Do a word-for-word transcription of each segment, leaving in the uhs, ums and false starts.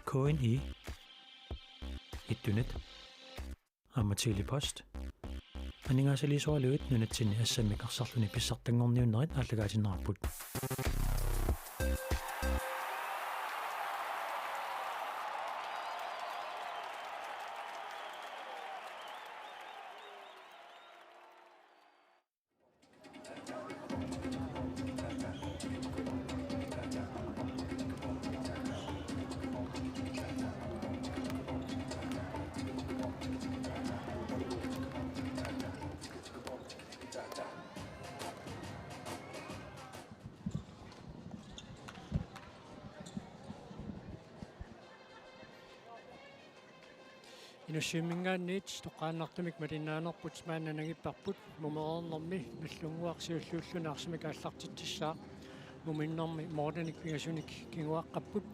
K N I, Ittunet, aamma Tele-Post. Aningaasaliisoralugit nunatsinni assammik arsarluni pissartanngorniunnerit aallakaatinneqarput. Inussivimminngaanniit toqqaannartumik malinnaanerput maanna nangipparput, mumereernermi Nagdlunguaq siulliulluni arsamik aallartitsissaaq. Muminnermi målinik pingasunik kinguaqqapput.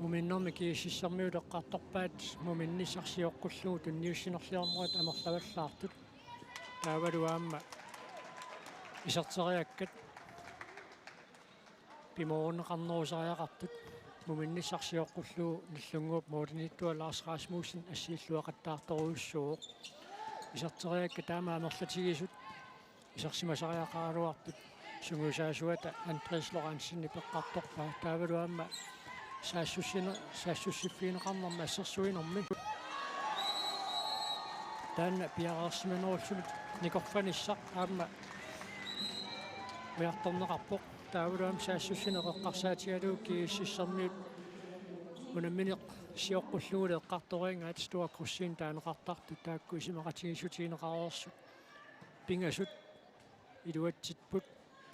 Muminnermi GSS-ermiut eqqartorpaat muminnissaq sioqqullugu tunniussinerliornerit amerlavallaartut. Taavalu aamma iserteriakkat pimoorunneqarnerusariaqartut. Muminnissaq sioqqullugu Nagdlunguup målimiittua Lars Rasmussen assiilluaqattaartorujussuuvoq. Iserteriakkat taama amerlatigisut isersimasariaqaraluartut sungiusaasuata Andreas Lorentzen eqqartorpaa. Taavalu aamma saassussine-, saassussiffigineqarnermi assersuinermi. Taanna piareersimanerullutik nikorfanissaq aamma ujartorneqarpoq. Taavalu aamma saassussineq eqqarsaatigalugu GSS-ermiut unammineq sioqqullugu eqqartoriingaat Store Krusip taaneqartartut taakku isumaqatigiissutigineqareersut pingasut iluatsipput.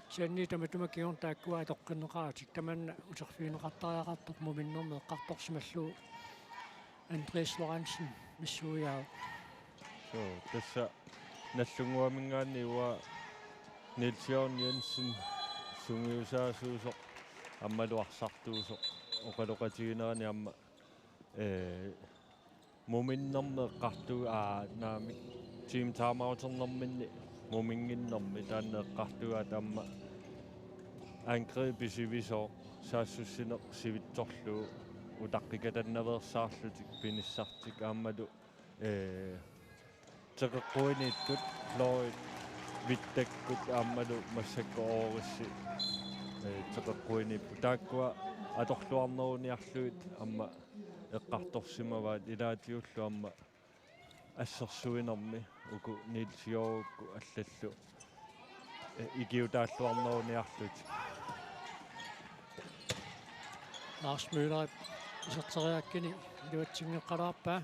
Kisianni tamatuma kingorna taakkua atoqqinneqaratik, tamanna uterfigineqartariaqartoq muminnermi eqqartorsimallugu Andreas Lorentzen missuiaavoq. Suu, tassa Nagdlunguaminngaanniit uanga Niels Jørgen Jensen sungiusaasuusoq aammalu arsartuusoq oqaloqatiginerani aamma, ee, muminnermi eqqartu-, aa, naamik, team timeouternerminni muminnginnermi taanna eqqartugaat aamma angribi sivisooq, saassussineq sivitsorlugu utaqqikatannaveersaarlutik pinissartik aammalu, ee, teqeqquiniittut, Floyd Vittakkut aammalu massakkut Orissi, ee, teqeqquiniipput. Taakkua atorluarneruniarlugit aamma eqqartorsimavaat, ilaatigut aamma assersuinermi uku Niels Jørgenukkut allallu, ee, ikiuutaalluarneruniarlutik. Lars Møller iserteriakkani iluatsinngeqqalaarpaa.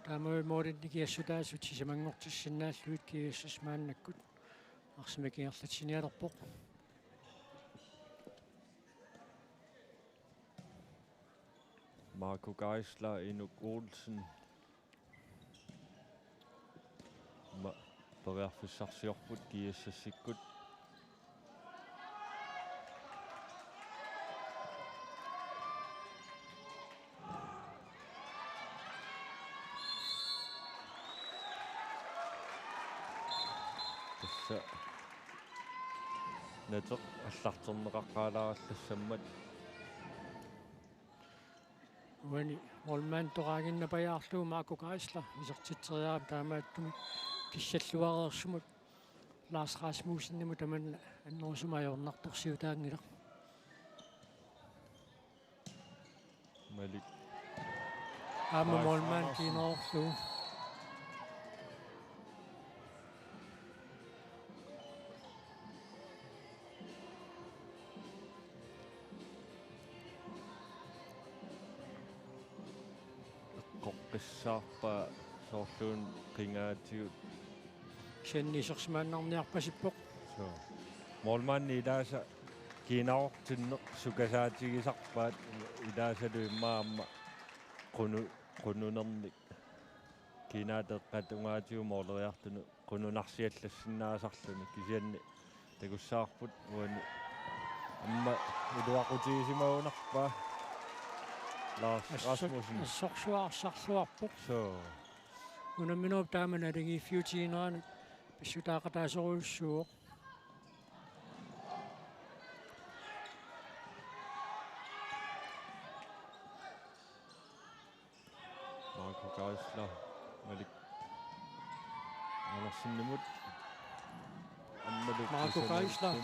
Taamaammat målinik kiassutaasut sisamanngortissinnaallugit GSS maannakkut arsamik ingerlatsinialerpoq. Marco Geisler, Inuk Olsen. Ma-, periarfissarsiorput GSS-ikkut. Tassa nateq allarterneqaqqaalaarallassammat. Uani målmand toraaginnapajaarlugu Marco Geisler isertitseriarami, taamaattumik kissalluareersumut Lars Rasmussenimut tamanna annerusumik ajornartorsiutaanngilaq. Malik. Aamma Lars målmand Andersen kiinerorlugu. Eqqoqqissaarpaa soorluuna qingaatigut. Kisianni isersimaannarniarpasippoq. Suu. Målmandi ilaasa kiinerortinneq sukasaatigisarpaat, ilaasalu immaqa aamma qunu-, qununernik. Kiinaata eqqata tungaatigut måleriartunut qununarsiallassinnaasarluni, kisianni takussavarput uani aamma iluaqutigisimajunarpaa Lars Asso-, Rasmussen. Assorsuaq arsarluarpoq. Suu. Unamminerup taama naligiiffiutigineranut pissutaaqataasorujussuuvoq. Malik Andersenimut. Ammalu Marco Geisler.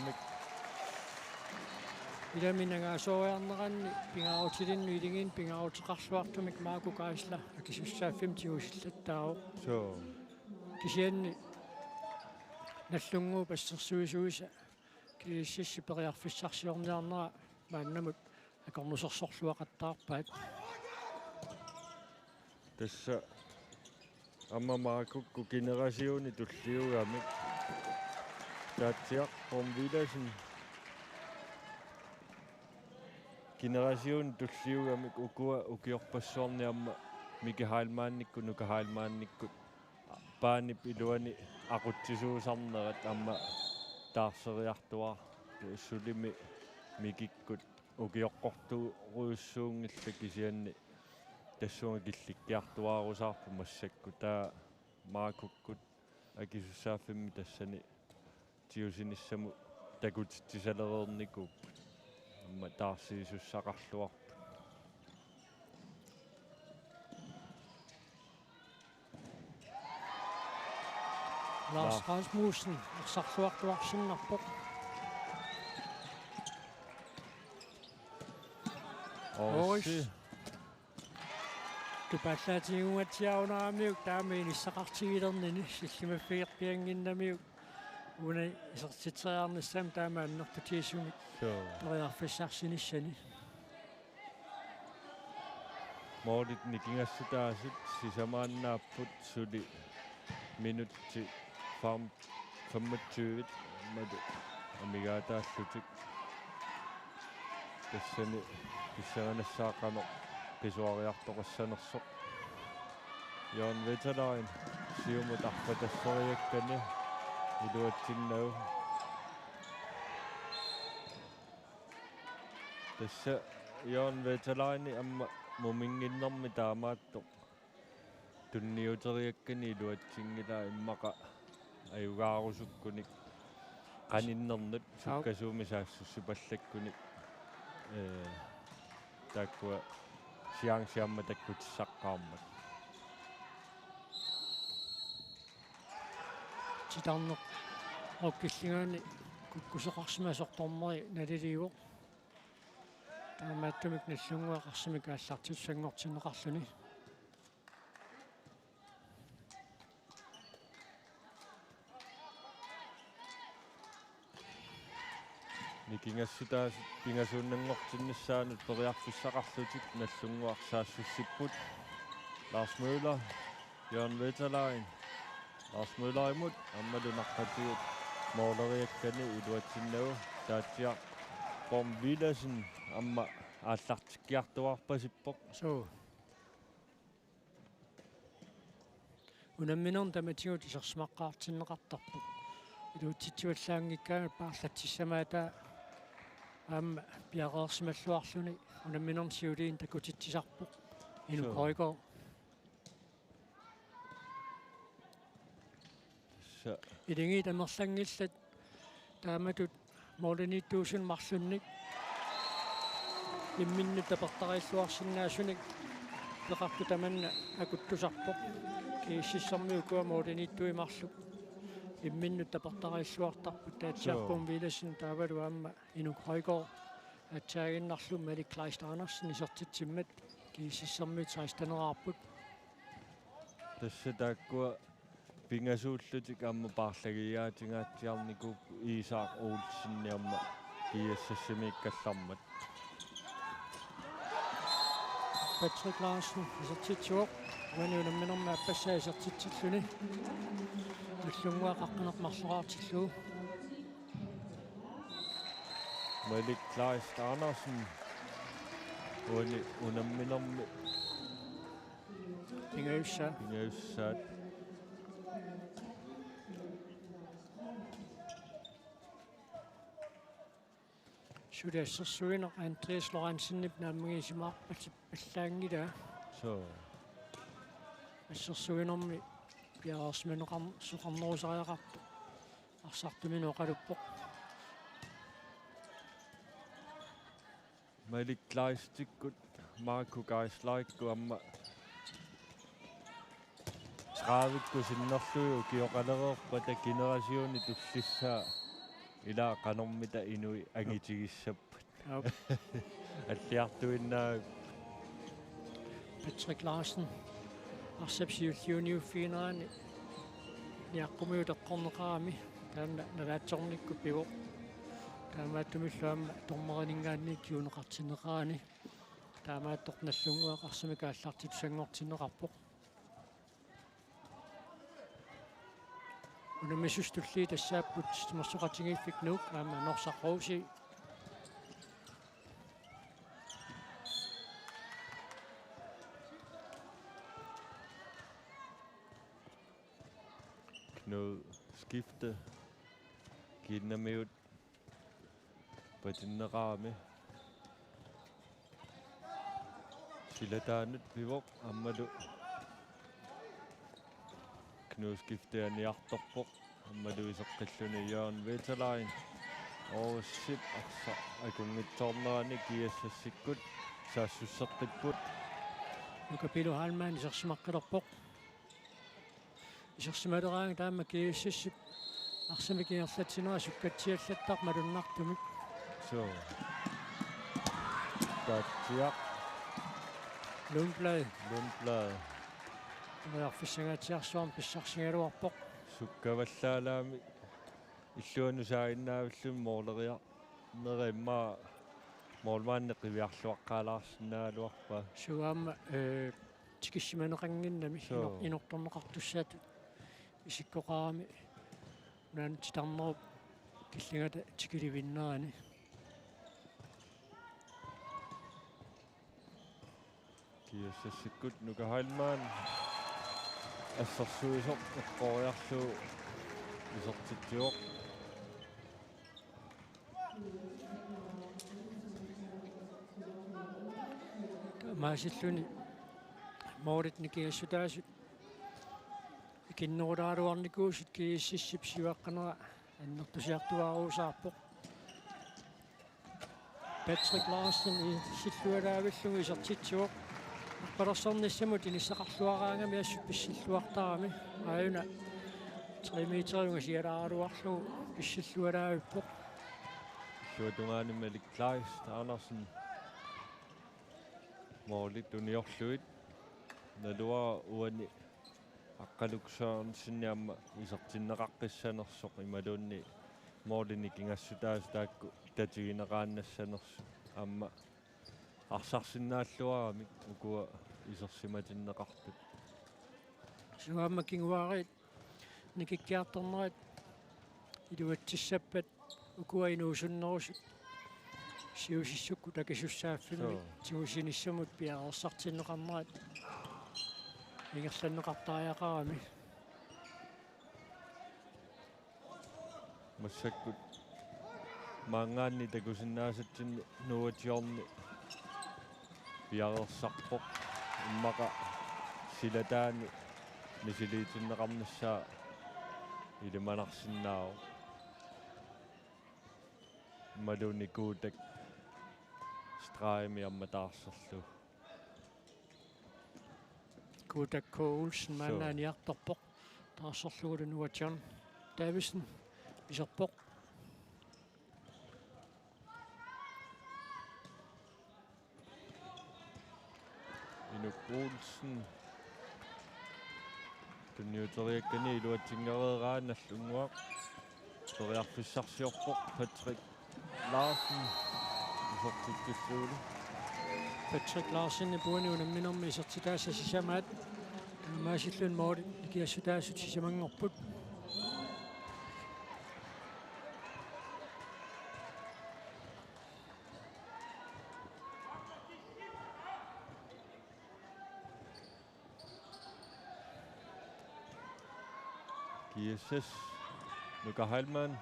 Ilami nangaasooriarneranni pingaarutilinnut iligiinnut pingaaruteqarluartumik Marco Geisler akisussaaffimmi tigusillattaarpoq. Suu. Kisianni Nagdlunguup assersuisuisa G S S periarfissarsiorniarnera maannamut akornusersorluaqattaarpaat. Tassa aamma Markukkut generationi tulliugamik. Taatsiaq Born Villadsen. Generationi tulliugamik ukua ukiorpassuarni aamma Miki Heilmannikkut, Nuka Heilmannikkut, Baanip iluani aqutsisuusarnerat aamma taarseriartuaarput, sulimi Mikikkut ukioqqortorujussuunngillat kisianni tassunga killikkiartuaarusaarput massakkut. Taava Markukkut akisussaaffimmi tassani tigusinissamut takutitsisalereernikuupput. Aamma taarsiisussaqarluarput. Lars Rasmussen arsarluartuarsinnarpoq. Oris. Oris. Tupallaatiginnguatsiarunaramiuk taama inissaqartigilernini sillimaffigerpiannginnamiuk una isertitseriarnissamut taama annertutigisumik. Suu. Periarfissarsinissani. Målit nikingassutaasut sisamaannaapput suli minutsit fem-, femogtyve malu amigaataallutik. Tassani pissanganassaaq qanoq qisuariartoqassanersoq. Jørgen Veterlain siumut arpatasseriakkani iluatsinnagu. Tassa Jørgen Veterlaini aamma muminnginnermi taamaattoq tunniuteriakkani iluatsinngilaa, immaqa ajugaarusukkunik qaninnernut sukkasuumik saassussipallakkunik, ee, taakkua chance aamma takkutissaqqaarmat. Titarneq oqillingaani kukkusoqarsimasoq dommeri naliliivoq. Taamaattumik Nagdlunguaq arsamik aallartitsisoq sanngortinneqarluni. Nikingassutaasut pingasuunnanngortinnissaannut periarfissaqarlutik Nagdlunguaq saassussipput. Lars Møller, Jørgen Veterlain. Lars Møllerimut aammalu naqqatigut måleriakkani iluatsinnagu. Taatsiaq Born Villadsen aamma aallartikkiartuaarpasippoq. Suu. Unamminermi tamatigut isersimaqqaartinneqartarpoq. Iluatsitsivallaanngikkaangat paarlatsissamaata aamma piareersimalluarluni unamminermi siuliini takutitsisarpoq. Inuk Højgaard. Tassa. Iligiit amerlanngillat taamatut målimiittuusunik marlunnik. Imminnut tapertariilluarsinnaasunik peqartoq tamanna akuttusarpoq. G S S-ermiut ukua målimiittuit marluk imminnut tapertariilluartarput. Taatsiaq Born Villadsen taavalu aamma Inuk Højgaard. Aatsaaginnarlu Malik Kleist Andersen isertitsimmat G S S-ermiut seksteneraarput. Tassa taakkua pingasuullutik aamma paarlagiiaatingaatsiarnikuupput, Isak Olsen aamma G S S-imiikkallarmat. Patrick Larsen isertitsivoq. Uani unamminermi aappassaa isertitsilluni. Nagdlunguaq qaqqineq marloraartillugu. Malik Kleist Andersen. Uani unamminermi Pingajussaa. Pingajussaat. Suli assersuineq Andreas Lorenzenip naammagisimaarpallaanngilaa. Suu. Assersuinermi piareersimaneqar-, soqarnerusariaqartoq arsartuminut oqaluppoq. Malik Kleistikkut Marco Geislerikkut aamma Qaavikkut sinnerlugit ukioqalereerpata generationi tullissaa ilaa qanormita inuit angitigissappat. Aap. Alliartuinnaa. Patrick Larsen. Arsap siulliuniuffiginerani niaqqumiut eqqorneqarami. Taanna nalaatsornikkut pivoq. Taamaattumillu aamma dommerininngaanniit kinguneqartinneqarani. Taamaattoq Nagdlunguaq arsamik aallartitut sanngortinneqarpoq. Unammisut tulliit tassaapput Timersoqatigiiffik Nuuk aamma Norsaq Rosing. Knud Skifte. Kiinnamiut patinneqarami. Silataanut pivoq aammalu Knud Skifte aniartorpoq aammalu iseqqilluni Jørgen Veterlain. Orsip arsaq akunngitsoornerani GSS-ikkut saassusseqqipput. Nuka Pilu Heilmann isersimaqqilerpoq. Isersimaleraangat taama GSS-ip arsamik ingerlatsinera sukkatsiallattarmat malunnartumik. Suu. Taatsiaq. Lundblad. Lundblad. Periarfissangaatsiarsuarmik pissarsigaluarpoq. Sukkavallaalaami illuanut saaginnaavilluni mooleriarnera immaqa moolimaanni qiviarluaqqaalaarsinnaagaluarpaa. Suu aamma, ee, tikissimaneqannginnami. Suu. Inor-, inortorneqartussaatut isikkoqarami. Unaana titarnerup killingata tikilivinnerani. GSS-ikkut Nuka Heilmann assersuisoq eqqoriarlugu isertitsivoq. Taamaasilluni moolit nikingassutaasut ikinnerulaaraluarnikuusut GSS-ip siuaqqanera annertusiartuaaruusaarpoq. Patrick Larsen isersilluaraavillugu isertitsivoq. Arpalersornissamut inissaqarluaraangami assut pissilluartarami. Aajuna tre meteriunga sialaaraluarlugu pissilluaraavippoq. Illuatungaani Malik Kleist Andersen. Moolit uniorlugit. Naluara uani Aqqaluk Sørensen aamma isertinneqaqqissanersoq imaluunniit mooli nikingassutaasut taakku tatigineqaannassanersut aamma arsarsinnaalluaramik ukua isersimatinneqartut. Suu aamma kinguaariit nikikkiartornerat iluatsissappat ukua inuusunnerusut siusissukkut akisussaaffimmi. Suu. Tigusinissamut piareersartinneqarnerat ingerlanneqartariaqarami. Massakkut maanngaanniit takusinnaasatsinni Nuuatiorni piareersarpoq, immaqa silataani misiliitinneqarnissaa ilimanarsinnaavoq. Imaluunniit Kuutak stregimi aamma taarserlugu. Kuutak K. Olsen maanna. Suu. Aniartorpoq. Taarserlugulu Nuuatiorn Davidsen iserpoq. Inuk Olsen. Tunniuteriakkani iluatsingareeraa Nagdlunguaq. Periarfissarsiorpoq Patrick Larsen. Isertitsillugulu. Patrick Larsenip uani unamminermi isertitaasa sisamaat. Taamaasilluni moolit nikingassutaasut sisamanngorput. GSS, Nuka Heilmann.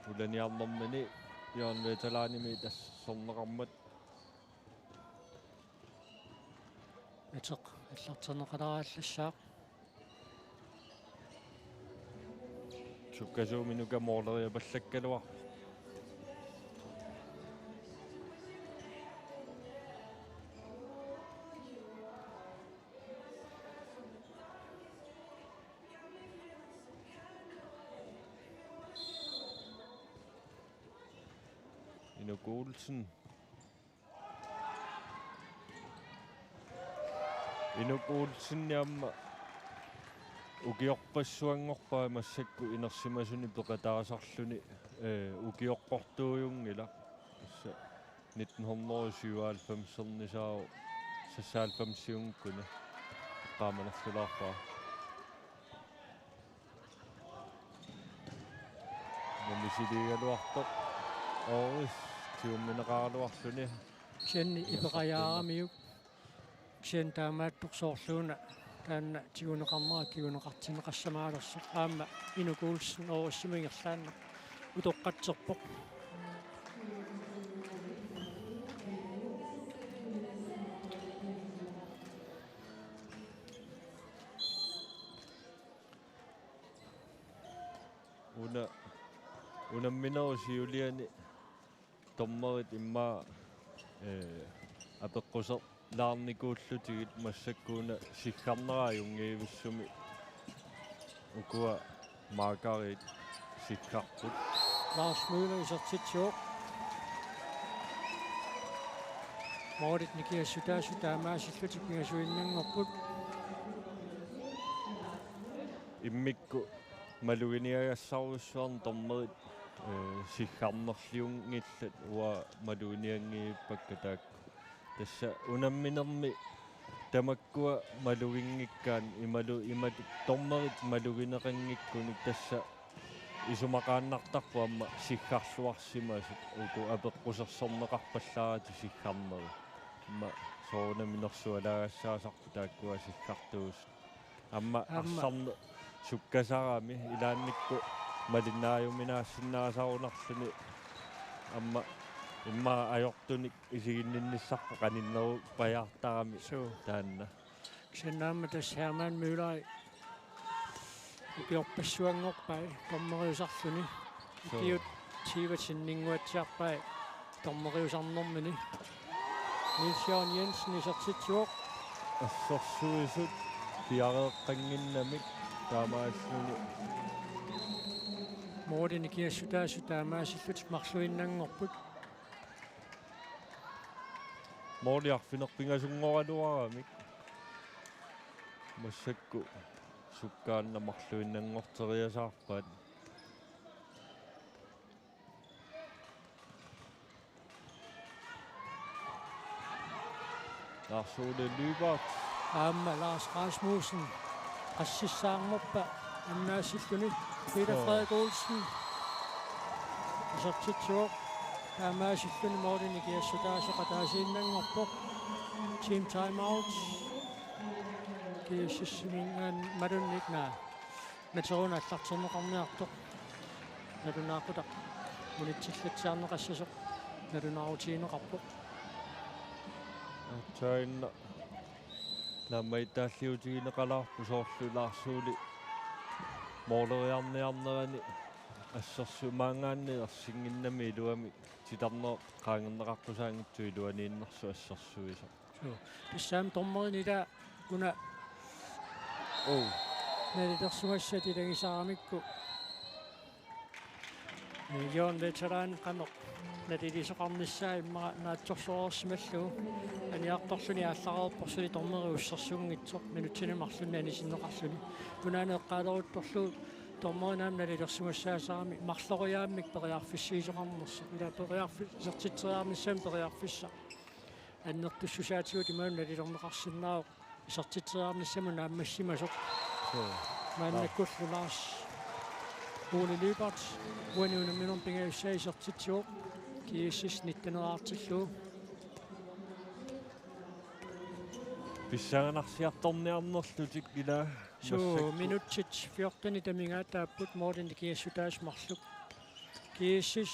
Ulaniarnermini Jørgen Veterlaanimi tassorneqarmat. Ateq aallartinneqaleriallassaaq. Sukkasuumik Nuka mooleriapallakkaluarpoq. Inuk Olsen. Inuk Olsen aamma ukiorpassuanngorpaa massakkut inersimasuni peqataasarluni, ee, ukioqqortuujunngilaq. Tassa nitten hundrede og syvoghalvfems-ernisaavoq, seksoghalvfems-iunngikkunik eqqaamanerlulaarpara. Misiliigaluartoq Oris tigummineqaraluarluni. Kisianni ipeqajaaramiuk. Kisianni taamaattoq soorluuna taanna tiguneqarnera kinguneqartinneqassamaalersoq. Aamma Inuk Olsen Orisimi ingerlaannaq utoqqatserpoq. Una, unamminerup siuliani dommerit immaqa, ee, apeqquserlaarnikuullutigit, massakkut una siggarnera ajunngivissumik ukua markeriit siggarput. Lars Møller isertitsivoq. Målit nikingassutaasut taamaasillutik pingasuinnanngorput. Immikkut maluginiagassarujussuarnik dommerit, ee, siggarnerliunngillat, uanga maluginianngivippakka taakku. Tassa unamminermi tamakkua maluginngikkaanni imalu-, imatut dommerit malugineqanngikkunik tassa isumaqaannartarpoq aamma siggarluarsimasut, uku apeqqusersorneqarpallaaratik siggarnerit. Aamma soorunami nersualaagassaasarput taakkua siggartuusut. Aamma Aamma. Arsarneq sukkasarami ilaannikkut malinnaajuminaassinnaasarunarluni. Aamma immaqa ajortunik isiginninnissarput qaninnerupajaartarami. Suu. Taanna. Kisianni aamma tassa Hermann Møller ukiorpassuanngorpai dommeriusarluni. Suu. Ukiut tyve sinninnguatsiarpai dommeriusarnermini. Niels Jørgen Jensen isertitsivoq. Assersuisut piareeqqannginnamik taamaalluni. Målit nikingassutaasut taamaasillutik marluinnanngorput. Måli arfineq-pingasunngoraluaramik. Massakkut sukkaannaq marluinnanngorteriasaarpaat. Lars Ole Lyberth. Aamma Lars Rasmussen. Qassissaarnerpa annaasilluni. Peter Joo. Frederik Olsen. Isertitsivoq. Taamaasilluni målit nikingassutaasut qataasiinnanngorput. Team timeout. G S S-iminngaanniit malunnik naa. Nateruna allarterneqarniartoq. Nalunaaqutaq. Unitsillatsiarneqassasoq. Nalunaarutigineqarpoq. Aatsaannaq naammagittaalliutigineqalaarpoq soorlu Lars Ole måleriarniarnerani assersuut maanngaanniit ersinnginnami iluamik titarneq qaangerneqaqqusaanngitsoq iluaniinnersoq assersuisoq. Suu. Tassa aamma dommerinik ila una Oo. Nalilersugassat ilagisaramikku. Jørgen Veteran qanoq nalilisoqarnissaa immaqa naatsorsoreersimallugu aniartorluni aallareerpoq suli dommeri ussersunngitsoq minutsini marlunni anisinneqarluni. Unaana eqqaaleruttorlugu dommerinik aamma nalilersugassaasarami marloriaammik periarfissiisoqarnersoq. Ila periarfi-, isertitseriarnissamut periarfissaq. Annertussusaatigut imaluunniit nalilerneqarsinnaavoq isertitseriarnissamut naammassimasoq. Suu. Maannakkullu Lars Ole Lyberth uani unamminermi pingajussaa isertitsivoq G S S nitten-eraartillugu. Pissanganarsiartorniarnerlutik ila Suu, massakkut. Minutsit fjorten tamigaataapput målit nikingassutaasut marluk. G S S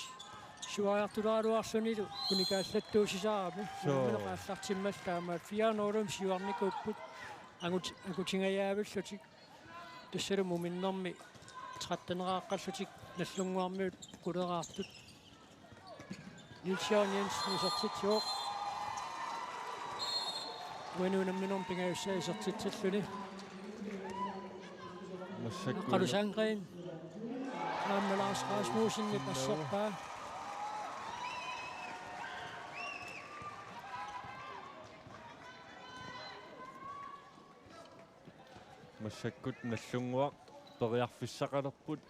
suariartulaaraluarlunilu unikaallattuussisarami. Suu. Unammineq aallartimmallaammat fire nul-imik siuarnikuupput. Angut-, akutingajaavillutik. Tassalu muminnermi tretten-eraaqqallutik Nagdlunguarmiut quleraartut. Niels Jørgen Jensen isertitsivoq. Uani unamminermi pingajussaa isertitsilluni. Massakkut Qalu Sandgreen. Aamma Lars Rasmussenip asserpaa. Massakkut Nagdlunguaq periarfissaqalerput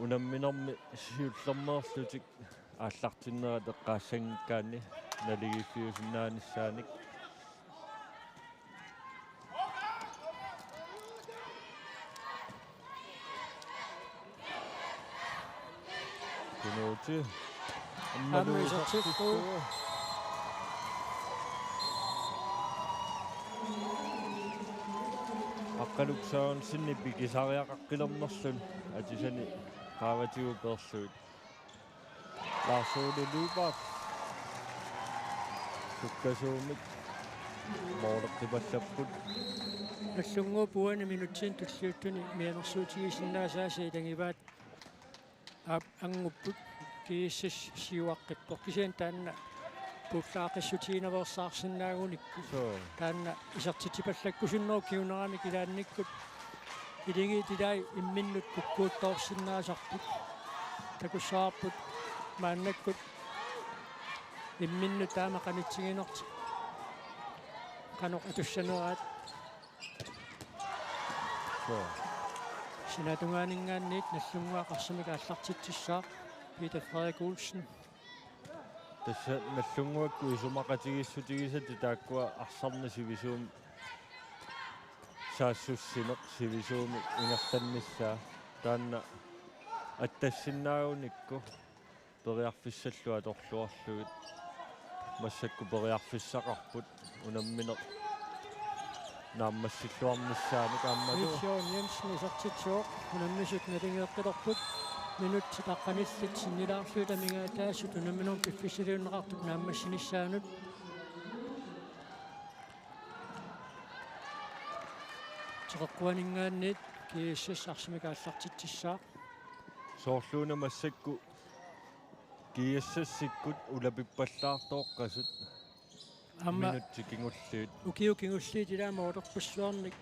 unamminermi siullermeerlutik aallartinnerat eqqaassanngikkaanni naligiiffiusinnaanissaannik. Kunuuti. Aamma isertittu. Aqqaluk Sørensenip pikisariaqaqqilernerluni atisani qaavatigut peerlugit. Lars Ole Lyberth. Sukkasuumik. Måleqqipallapput. Nagdlunguup uani minutsini tulliuttuni mianersuutigisinnaasaasa ilagivaat aap angupput. GSS siuaqqippoq. Kisianni taanna puullaaqqissutiginaveersaarsinnaagunikku. Suu. Taanna isertitsipallakkusunnerup kinguneranit ilaannikkut iligiit ilai imminnut kukkuuttoorsinnaasarput. Takussavarput maannakkut imminnut taama qanitsiginertik qanoq atussaneraat. Suu. Sinaatungaaninngaanniit Nagdlunguaq arsamik aallartitsissaaq, Peter Frederik Olsen. Tassa Nagdlunguakkut isumaqatigiissutigisatik taakkua arsarneq sivisuumik saassussineq sivisuumik ingerlannissaa taanna attassinnaagunikku periarfissallu atorluarlugit massakkut periarfissaqarput unammineq naammassilluarnissaanut aammalu. Nils Jørgen Jensen isertitsivoq, unammisut naligeeqqilerput. Minutsit aqqanillit sinnilaarlugit amigaataasut unamminermi piffissaliunneqartup naammassinissaanut. Teqeqquaninngaanniit GSS arsamik aallartitsissaaq. Soorluuna massakkut GSS-ikkut ulapippallaartooqqasut. Aamma minutsit kingulliit. Ukiut kingulliit ilaat målerpassuarnik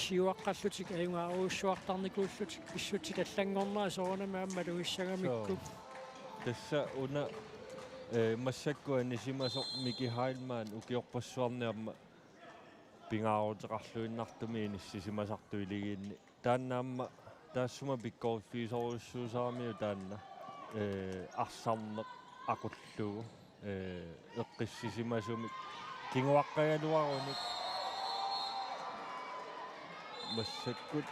siuaqqallutik ajugaarujussuartarnikuullutik pissutsit allanngornerat soorunami aamma malugissagamikku. Suu. Tassa una, eh, massakkut anisimasoq Miki Heilmann ukiorpassuarni aamma pingaaruteqarluinnartumik inissisimasartoq iligiinni. Taanna aamma taassuma pikkoriffigisorujussuusaramiuk taanna, ee, arsarneq aqullugu, ee, eqqissisimasumik kinguaqqagaluarunik. Massakkut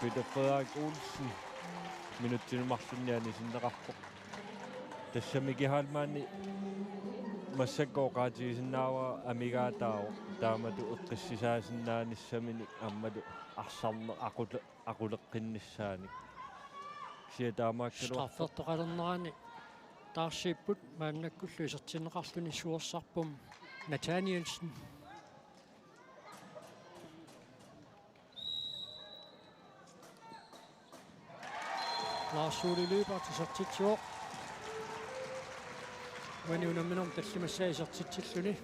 Peter Frederik Olsen minutsini marlunni anisinneqarpoq. Tassa Miki Heilmanni massakkut oqaatigisinnaavara amigaataavoq taamatut eqqissisaasinnaanissaminnik aammalu arsarneq aqule-, aquleqqinnissaannik. Kisianni taamaakkaluartoq. Straffertoqalernerani taarsiipput maannakkullu isertinneqarluni suersarpum Nathanielsen. Lars Ole Lyberth isertitsivoq. Uani unamminermi tallimassaa isertitsilluni.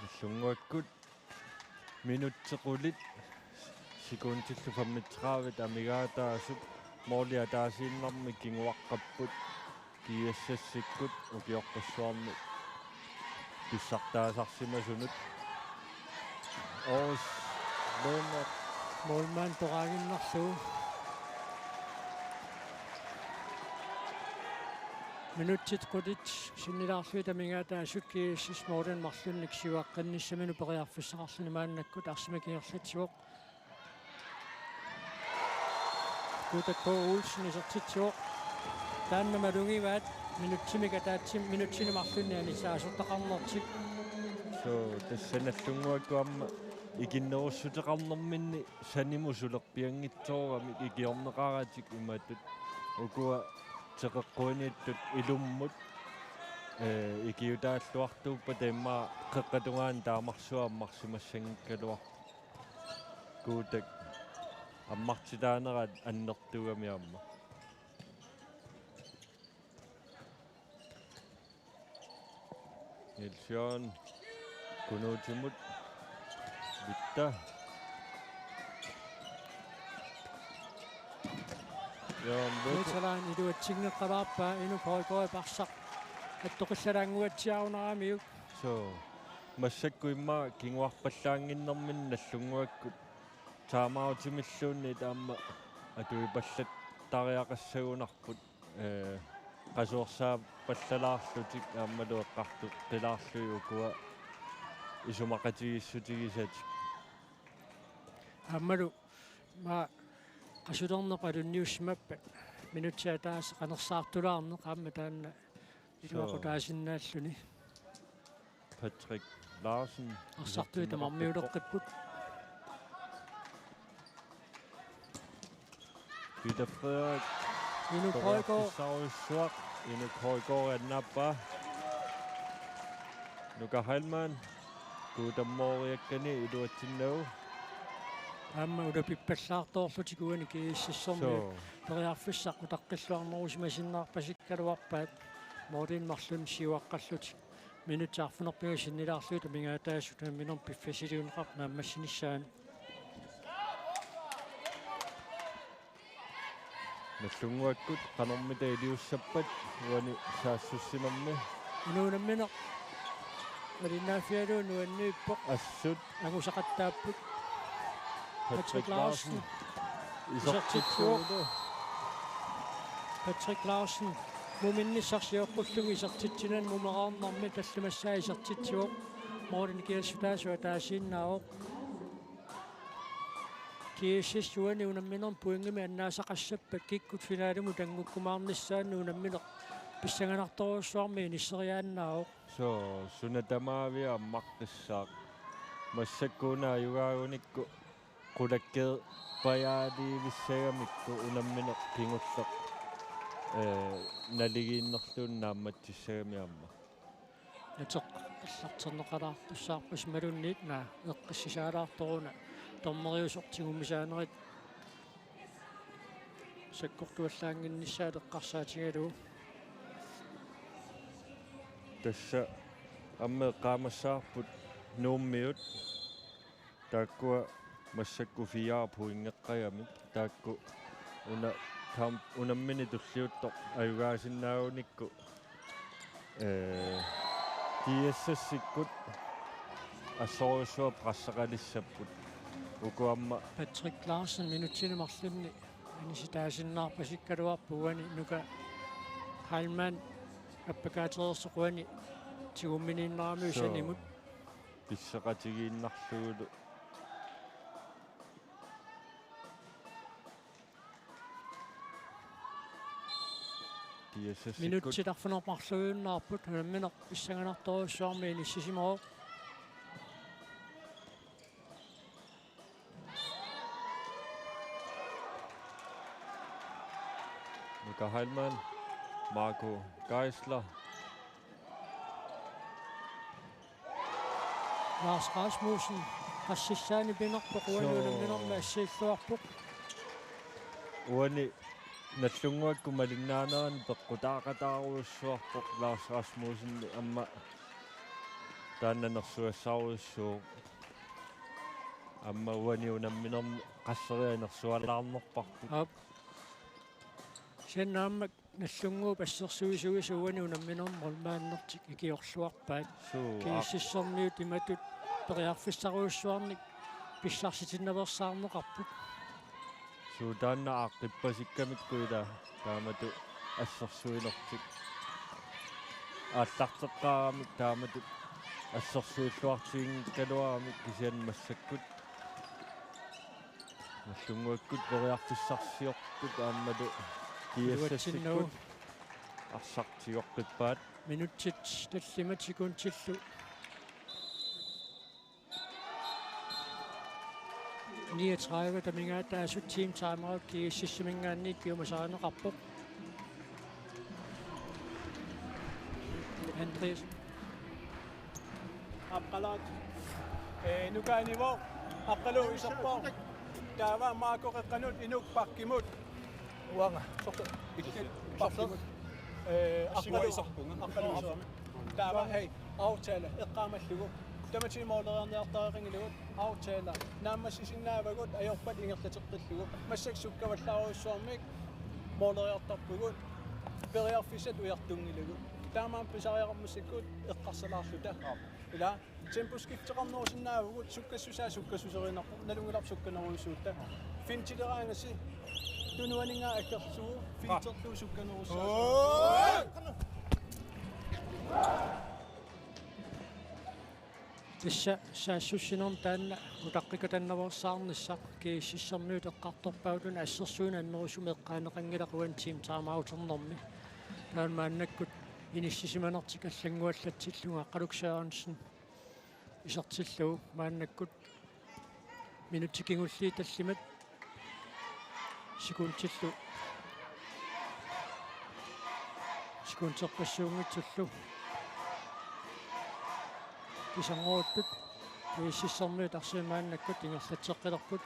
Nagdlunguakkut minutsit qulit sekundillu femogtredive amigaataasut måli ataasiinnarmik kinguaqqapput GSS-ikkut ukiorpassuarni pissartaasarsimasunut. Oris Lennert. Målmand toraaginnarlugu. Minutsit qulit sinnilaarlugit amigaataasut GSS målinik marlunnik siuaqqinnissaminut periarfissaqarluni maannakkut arsamik ingerlatsivoq. Guutak K. Olsen isertitsivoq. Taanna malugivaat minutsimik ataatsimik minutsini marlunni anisaasortaqarnertik. Suu, tassa Nagdlunguakkut aamma ikinnerussuteqarnerminni sanimut sulerpianngitsooramik ikiorneqaratik imatut. Ukua teqeqquaniittut ilummut, ee, ikiutaalluartuuppata immaqa qeqqata tungaanut taamarsuaq ammarsimassanngikkaluarpoq. Guutak ammartitaanera annertuugami aamma. Niels Jørgen Kunuutimut. Vitta. Joo, Veteran iluatsinngeqqalaarpaa, Inuk Højgaard arsaq attoqillalaannguatsiarunaramiuk. Soo, massakkut immaqa kinguarpallaannginnerminni Nagdlunguakkut timeoutimilluunniit aamma atuipallattariaqassagunarput, ee, qasuersaapallalaarlutik aammalu eqqartoqqilaarlugit ukua isumaqatigiissutigisatik. Aammalu maa qasulerneq alunniussimappat minutsit ataaseq qanersaartulaarneq aamma taanna iluaqutaasinnaalluni. Patrick Larsen. Arsartui tamarmiuleqqipput. Peter Frederik. Inuk Højgaard. Periarfissarujussuaq. Inuk Højgaard annaappaa. Nuka Heilmann. Kuutammooriakkani iluatsinnagu. Aamma ulapippallaartoorlutik uani GSS-ermiut. Soo. Periarfissaq utaqqilluarnerusimasinnaarpasikkaluarpaat. Målinik marlunnik siuaqqallutik. Minutsit arfineq-pingasut sinnilaarlugit amigaataasut unamminermi piffissaliunneqartut naammassinissaanut. Nagdlunguakkut qanormita iliussappat uani saassussinermi. Una unammineq malinnaaffigalugu nuanniippoq. Assut. Angusaqattaapput. Patrick Larsen. Isertitsivoq. Patrick Larsen muminnissaq sioqqullugu isertitsinani mumeraarnermi tallimassaa isertitsivoq. Målinik kiassutaasoq ataasiinnaavoq. GSS uani unamminermi pointimik annaasaqassappat kikkut finalimut anngukkumaarnissaannut unammineq pissanganartorujussuarmik inisseriaannaavoq. Soo, suna tamaavia ammaqqissaaq. Massakkuuna ajugaagunikku qulakkeerpajaaliivissagamikku unammineq kingulleq, ee, naligiinnerluunniit naammatsissagami aamma. Nateq allarterneqalaartussaarpasi imaluunniit naa eqqissisaalaartoruna dommeriusoq tigummisaanerit sakkortuallaannginnissaat eqqarsaatigalugu. Tassa aamma eqqaamassavarput Nuummiut. Taakkua massakkut fire pointeqqagamik. Taakku una kamp unammineq tulliuttoq ajugaasinnaagunikku, ee, GSS-ikkut assorujussuaq presseqalissapput. Uku aamma Patrick Larsen minutsini marlunni anisitaasinnaarpasikkaluarpoq uani Nuka Heilmann appakaatereersoq uani tigumminiinnaramiuk. Soo. Sanimut. Pisseqatigiinnarlugulu. GSS-ikkut. Minutsit arfineq-marluinnaapput, unammineq pissanganartorujussuarmik inissisimavoq. Nuka Heilmann, Marco Geisler. Lars Rasmussen, qassissaani pinerpoq uani. Soo. Unamminermi assiilluarpoq. Uani Nagdlunguakkut malinnaanerani peqqutaaqataarujussuarpoq Lars Rasmussen aamma taanna nersugassarujussuuvoq. Aamma uani unamminermi qasseriarlugu nersualaarnerparput. Aap. Kisianni aamma Nagdlunguup assersuisuisa uani unamminermi målmandertik ikiorluarpaat. Suu, aa. GSS-ermiut imatut periarfissarujussuarnik pissarsitinnaveersaarneqarput. Suu, taanna aaqqippasikkamikku ila taamatut assersuinertik. Aallarteqqaaramik taamatut assersuilluartiginngikkaluaramik kisianni massakkut Nagdlunguakkut periarfissarsiorput aammalu GSS-ikkut. Iluatsinnagu. Arsaq tigoqqippaat. Minutsit tallimat sekundillu niogtredive amigaataasut team timeout GSS-iminngaanniit piumasarineqarpoq. Andreas. Aqqalaat. Ee, Nuka anivoq. Aqqalu iserpoq. Taava Marco qeqqanut Inuk bakkimut. Uanga. Sortu. Bakkimut. Ee, aqqalu iserpunga. Aqqalu iserpunga. Taava hej. Aftale. Eqqaamallugu. Tamatigut måleriarniartariaqanngilagut. Aftale. Naammassisinnaavagut ajorpat ingerlateqqillugu. Massakkut sukkavallaarujussuarmik. Mooleriartarpugut, periarfissat ujartunngilagut. Taamaammat pisariaqarmat massakkut eqqarsalaarluta. Ila, temposkifteqarnerusinnaavugut, sukkassusaa sukkassuserinnarpoq, nalunngilarput sukkanerujussuuvoq. Fintileraangassi, tunuaninngaanniit akerlugu, finterlugu sukkanerussasoq. Tassa saassussinermi taanna utaqqikatannaveersaarnissaq, GSS-ermiut eqqartorpaat una assersuineq annerusumik eqqaaneqanngilaq uani team timeouternermi. Taanna maannakkut inissisimanertik allannguallatsillugu Aqqaluk Sørensen isertillugu maannakkut minutsit kingulliit tallimat sekundillu, sekunderpassuunngitsullu kisanngoruttut GSS-ermiut arsaq maannakkut ingerlatseqqilerput.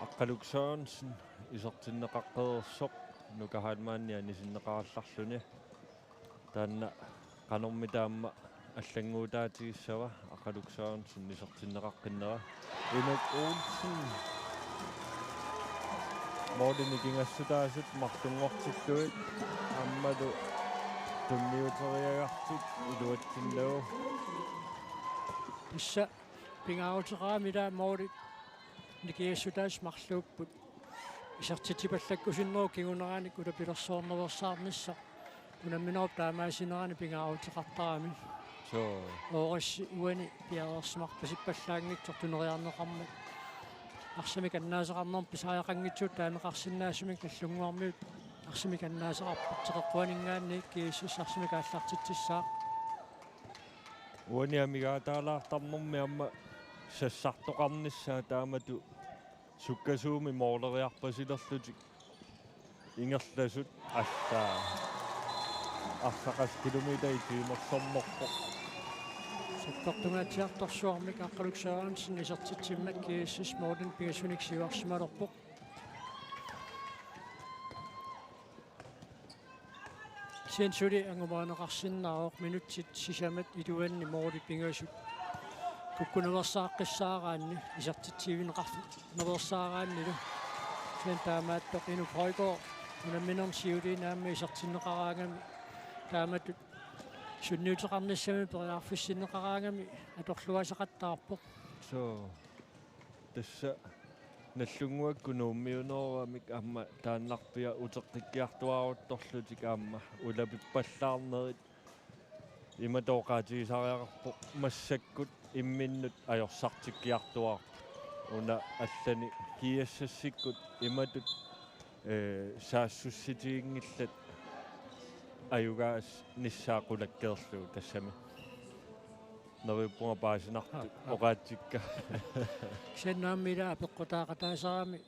Aqqaluk Sørensen isertinneqaqqereersoq Nuka Heilmann anisinneqarallarluni. Taanna qanormi taama allannguutaatigissava? Aqqaluk Sørensen isertinneqaqqinnera. Inuk Olsen. Måli nikingassutaasut marlunngortillugit aammalu tunniuteriagartik iluatsinnagu. Tassa pingaaruteqarami ila måli nikingassutaasut marluupput. Isertitsipallakkusunnerup kinguneranik ulapilersornerusaarnissaq unamminerup taamaasinerani pingaaruteqartarami. Suu. Oorassi uani piareersimarpasippallaanngitsoq tuneriarneqarmat. Arsamik annaasaqarnermut pisariaqanngitsugut taaneqarsinnaasumik Nagdlunguarmiut arsamik annaasaqarput teqeqquaninngaanniit GSS arsamik aallartitsissaaq. Uani amigaataalaartarnermi aamma sassartoqarnissaa taamatut sukkasuumik mooleriarpasilerlutik ingerlasut alla arsaq qassit kilometer i timersornerpoq. Sakkortungaatsiartorsuarmik Aqqaluk Sørensen isertitsimmat GSS målinik pingasunik siuarsimalerpoq. Kisianni suli angumerineqarsinnaavoq minutsit sisamat iluanni måli pingasut kukkunaveersaaqqissaaraanni isertitsivigineqarnaveersaaraannilu. Kisianni taamaattoq Inuk Højgaard unamminermi siuliini aamma isertinneqaraangami taamatut sunniuteqarnissamik periarfissinneqaraangami atorluassaqattaarpoq. Suu. Tassa Nagdlunguakkut Nuummiunooramik aamma taannarpiaq uteqqikkiartuaaruttorlutik aamma ulapippallaarnerit imatut oqaatigisariaqarpoq massakkut imminnut ajorsartikkiartuaarput. Una allani GSS-ikkut imatut, ee, saassussitiginngillat ajugaasnissaa qulakkeerlugu tassami. Neriuppunga paasinartut. Aa, aa. Oqaatsikka. Kisianni aamma ila apeqqutaaqataasarami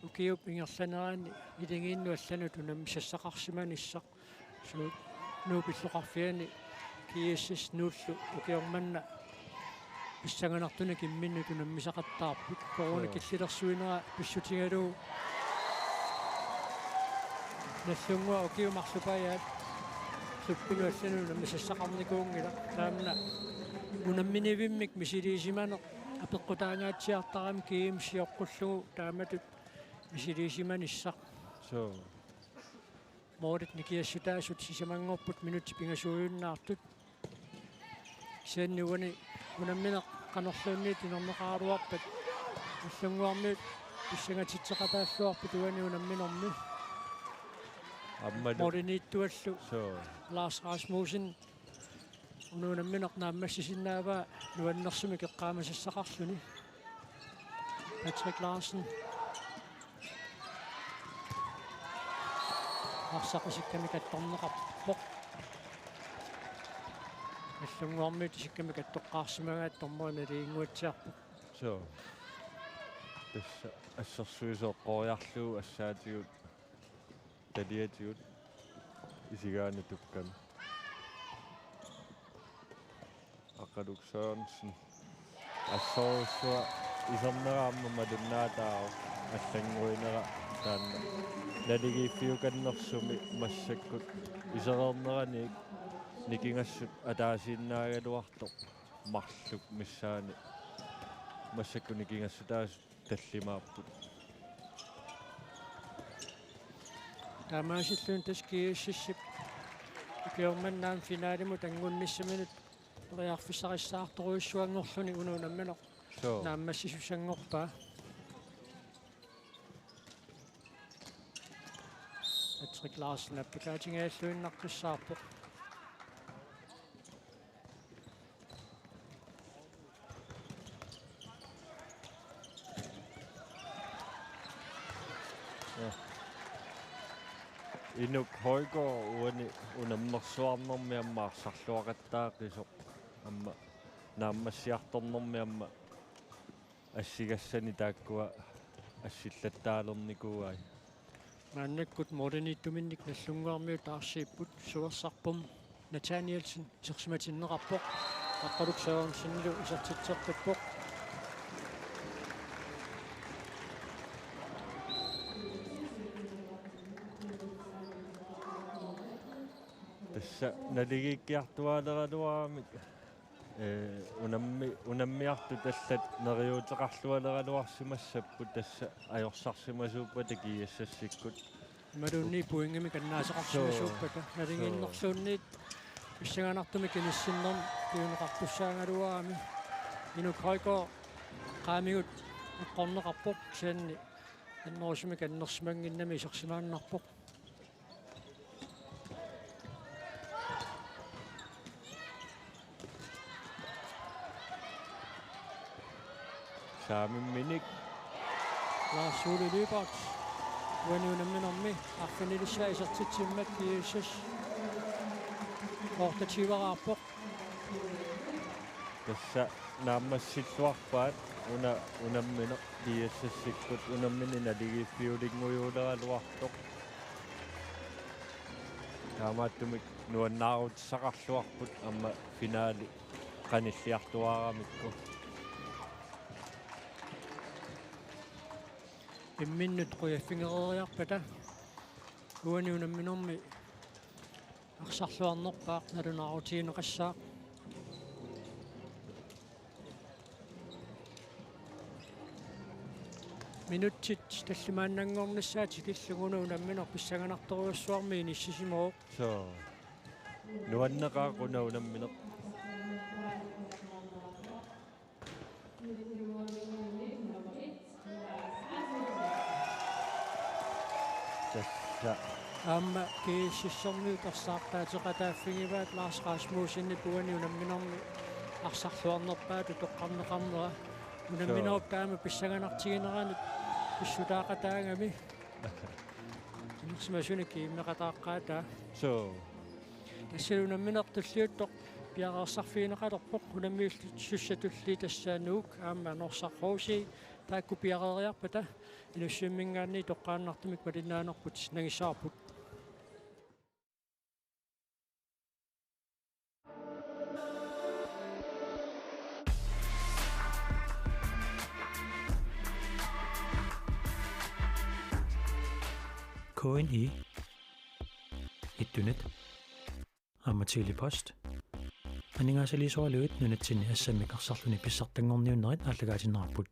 ukiup ingerlanerani ilagiinnut allanut unammisassaqarsimanissaq. Suut Nuup illoqarfiani GSS Nuullu ukioq manna pissanganartunik imminnut unammisaqattaarput. Corona Suu. Killilersuinera pissutigalugu Nagdlunguaq ukiut marlupajaat klubbinut allanut unammisassaqarnikuunngilaq. Taanna unamminivimmik misiliisimaneq apeqqutaangaatsiartarami G M sioqqullugu taamatut misiliisimanissaq. Suu. Målit nikingassutaasut sisamanngorput minutsit pingasuujunnaartut. Kisianni uani unammineq qanorluunniit inerneqaraluarpat Nagdlunguarmiut pissangatitseqataalluarput uani unamminermi. Aammalu. Måliniittuallu. Suu. Lars Rasmussen. Una unammineq naammassisinnaavaa nuannersumik eqqaamasassaqarluni. Patrick Larsen. Arsaq isikkamik attorneqarpoq. Nagdlunguarmiut isikkamik attoqqaarsimagaat dommeri naliginnguatsiarpoq. Suu. Tassa assersuisoq eqqoriarlugu assaatigut taliatigut isigaani tukkami. Aqqaluk Sørensen. Assorsuaq isernera aamma malunnaataavoq allannguinera taanna. Naligiiffiukannersumi massakkut isereerneraniit nikingassut ataasiinnaagaluartoq marluk missaani massakkut nikingassutaasut tallimaapput. Taamaasilluni tassa GSS-ip ukiormanna aamma finalimut angunnissaminut periarfissarissaartorujussuanngorluni una unammineq. Suu. Naammassisussanngorpaa. Patrick Larsen appikaatigilluinnaqqissaarpoq. Ja. Inuk Højgaard uani unammersuarnermi aamma arsarluaqattaaqisoq. Aamma naammassiartornermi aamma assigassani taakkua assillattaalernikuuai. Maannakkut målimiittuminnik Nagdlunguarmiut taarsiipput, Suersarpum Nathanielsen isersimatinneqarpoq. Aqqaluk Sørensenilu isertitseqqippoq. Tassa naligiikkiartuaaleraluaramik, ee, unammi-, unammiartut allat neriuuteqarlualeraluarsimassapput tassa ajorsarsimasuuppata GSS-ikkut. Imaluunniit pointimik annaasaqarsimasuuppata. Suu. Nalinginnerluunniit pissanganartumik inissinnermik piuneqartussaagaluarami. Inuk Højgaard qaamigut eqqorneqarpoq, kisianni annerusumik annersimannginnami isersimaannarpoq. Saamimminik. Lars Ole Lyberth. Uani unamminermi arfinilissaa isertitsimmat GSS otteogtyve-raarpoq. Tassa naammassilluarpaat una unammineq GSS-ikkut unammineq naligiiffiulinngujuuleraluartoq. Taamaattumik nuannaarutissaqarluarput aamma finali qanilliartuaaramikku. Imminnut qujaffigereeriarpata uani unamminermi arsarluarnerpaaq nalunaarutigineqassaaq. Minutsit tallimaannanngornissaat tikillugu una unammineq pissanganartorujussuarmik inissisimavoq. Suu. Nuanneqaaq una unammineq. Tassa. Aamma GSS-ermiut arsaartaateqataaffigivaat Lars Rasmussenip uani unamminermi arsarluarnerpaatut toqqarneqarnera. Unamminerup, suu, taama pissanganartigineranik pissutaaqataagami. Inersimasunik kiimmeqataaqqaataa. Suu. Tassa unammineq tulliuttoq piareersarfigineqalerpoq, unammiussatulli tassa Nuuk aamma Norsaq H C taakku piareeriarpata Inussivimminngaanniit toqqaannartumik malinnaanerput nangissavarput. K N I, Ittunet, aamma Tele-Post. Aningaasaliisoraluit nunatsinni assammik arsarluni pissartanngorniunnerit aallakaatinneqarput.